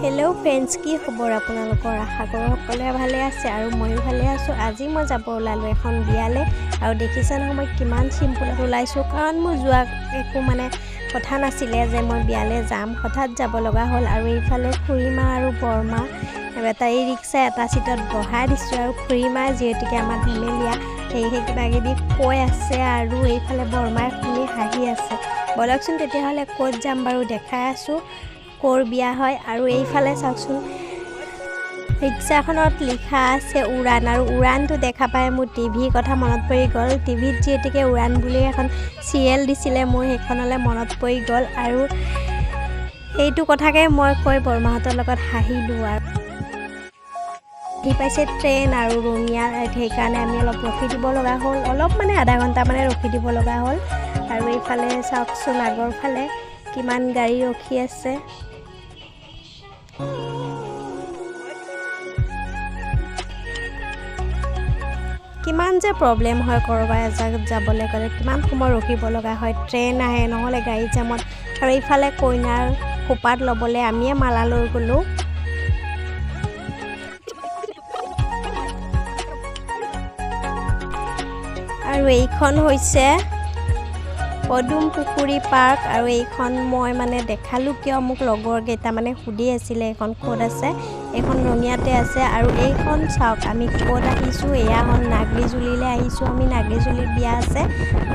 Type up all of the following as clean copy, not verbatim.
Hello' friends, কি খবৰ আপোনালোকৰ? আশা কৰোঁ সকলোৱে ভালে আছে আৰু ময়ো ভালে আছোঁ। আজি মই যাব ওলালোঁ এখন বিয়ালৈ আৰু দেখিছে নহয় মই কিমান চিম্পুলত ওলাইছোঁ, কাৰণ মোৰ যোৱা একো মানে কথা নাছিলে যে মই বিয়ালৈ যাম, হঠাৎ যাব লগা হ'ল। আৰু এইফালে খুৰীমা আৰু বৰমা বেটাৰী ৰিক্সা এটা চিটত বহাই দিছোঁ আৰু খুৰীমাই যিহেতুকে আমাৰ ধেমেলীয়া, সেয়েহে কিবা কিবি কৈ আছে আৰু এইফালে বৰমাই শুনি হাঁহি আছে। ব'লকচোন তেতিয়াহ'লে ক'ত যাম বাৰু দেখাই আছোঁ ক'ৰ বিয়া হয়। আৰু এইফালে চাওকচোন ৰিক্সাখনত লিখা আছে উৰাণ, আৰু উৰাণটো দেখা পাই মোৰ টিভিৰ কথা মনত পৰি গ'ল। টিভিত যিহেতুকে উৰাণ বুলি এখন চিৰিয়েল দিছিলে, মোৰ সেইখনলৈ মনত পৰি গ'ল আৰু এইটো কথাকে মই কৈ বৰমাহঁতৰ লগত হাঁহিলোঁ। আৰু আহি পাইছে ট্ৰেইন আৰু ৰঙিয়া, সেইকাৰণে আমি অলপ ৰখি দিব লগা হ'ল, অলপ মানে আধা ঘণ্টা মানে ৰখি দিব লগা হ'ল। আৰু এইফালে চাওকচোন আগৰ ফালে কিমান গাড়ী ৰখি আছে। কিমান যে প্ৰব্লেম হয় ক'ৰবাত এজাক যাবলৈ গ'লে, কিমান সময় ৰখিব লগা হয়, ট্ৰেইন আহে নহ'লে গাড়ী জামত। আৰু এইফালে কইনাৰ খোপাত ল'বলৈ আমিয়ে মালা লৈ গ'লোঁ। আৰু এইখন হৈছে পদুম পুখুৰী পাৰ্ক। আৰু এইখন মই মানে দেখালোঁ কিয়, মোক লগৰ কেইটামানে সুধি আছিলে এইখন ক'ত আছে। এইখন ৰঙিয়াতে আছে। আৰু এইখন চাওক আমি ক'ত আহিছোঁ, এয়া হ'ল নাগৰিজুলিলৈ আহিছোঁ আমি, নাগৰিজুলিত বিয়া আছে।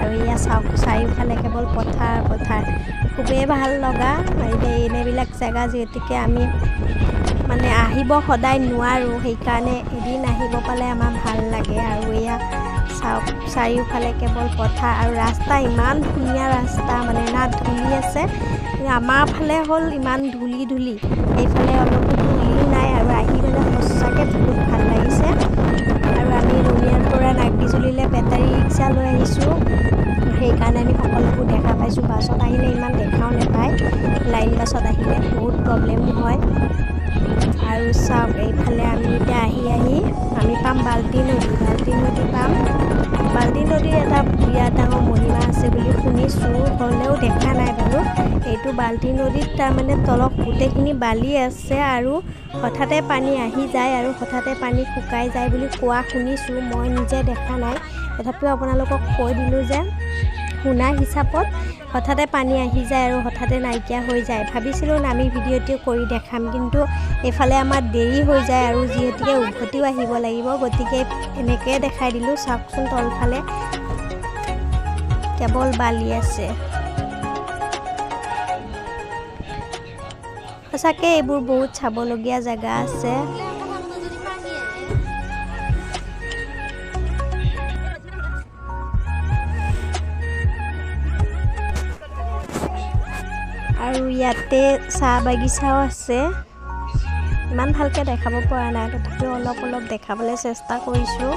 আৰু এয়া চাওক চাৰিওফালে কেৱল পথাৰ পথাৰ, খুবেই ভাল লগা এনেবিলাক জেগা, যিহেতুকে আমি মানে আহিব সদায় নোৱাৰোঁ, সেইকাৰণে এদিন আহিব পালে আমাৰ ভাল লাগে। আৰু এয়া চাওক চাৰিওফালে কেৱল পথাৰ আৰু ৰাস্তা, ইমান ধুনীয়া ৰাস্তা, মানে না ধূলি আছে, আমাৰ ফালে হ'ল ইমান ধূলি ধূলি, এইফালে অলপো ধূলিও নাই। আৰু আহি মানে সঁচাকৈ বহুত ভাল লাগিছে। আৰু আমি ৰঙিয়াৰ পৰা নাগৰিজুলিলৈ বেটাৰী ৰিক্সা লৈ আহিছোঁ, সেইকাৰণে আমি সকলোবোৰ দেখা পাইছোঁ। বাছত আহিলে ইমান দেখাও নাপায়, লাইন বাছত আহিলে বহুত প্ৰব্লেমো হয়। আৰু চাওক এইফালে আমি এতিয়া আহি আহি আমি পাম বাল্টি নদী, বাল্টি নদী পাম। বাল্টি নদীৰ এটা বিৰাট ডাঙৰ মহিমা আছে বুলি শুনিছোঁ, হ'লেও দেখা নাই বাৰু। এইটো বাল্টি নদীত তাৰমানে তলত গোটেইখিনি বালি আছে আৰু হঠাতে পানী আহি যায় আৰু হঠাতে পানী শুকাই যায় বুলি কোৱা শুনিছোঁ, মই নিজে দেখা নাই, তথাপিও আপোনালোকক কৈ দিলোঁ যে শুনা হিচাপত হঠাতে পানী আহি যায় আৰু হঠাতে নাইকিয়া হৈ যায়। ভাবিছিলোঁ নামি ভিডিঅ'টো কৰি দেখাম, কিন্তু এইফালে আমাৰ দেৰি হৈ যায় আৰু যিহেতুকে উভতিও আহিব লাগিব, গতিকে এনেকৈয়ে দেখাই দিলোঁ। চাওকচোন তলফালে কেৱল বালি আছে। সঁচাকৈ এইবোৰ বহুত চাবলগীয়া জেগা আছে। আৰু ইয়াতে চাহ বাগিচাও আছে, ইমান ভালকৈ দেখাব পৰা নাই, তথাপিও অলপ অলপ দেখাবলৈ চেষ্টা কৰিছোঁ।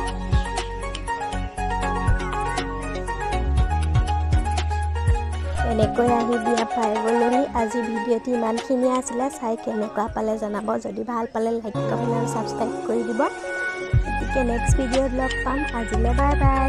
এনেকৈ আহি বিয়া পাই গ'লোহি। আজি ভিডিঅ'টি ইমানখিনিয়ে আছিলে, চাই কেনেকুৱা পালে জনাব, যদি ভাল পালে লাইক কমেণ্ট আৰু ছাবস্ক্ৰাইব কৰি দিব। গতিকে নেক্সট ভিডিঅ'ত লগ পাম, আজিলৈ বাই বাই।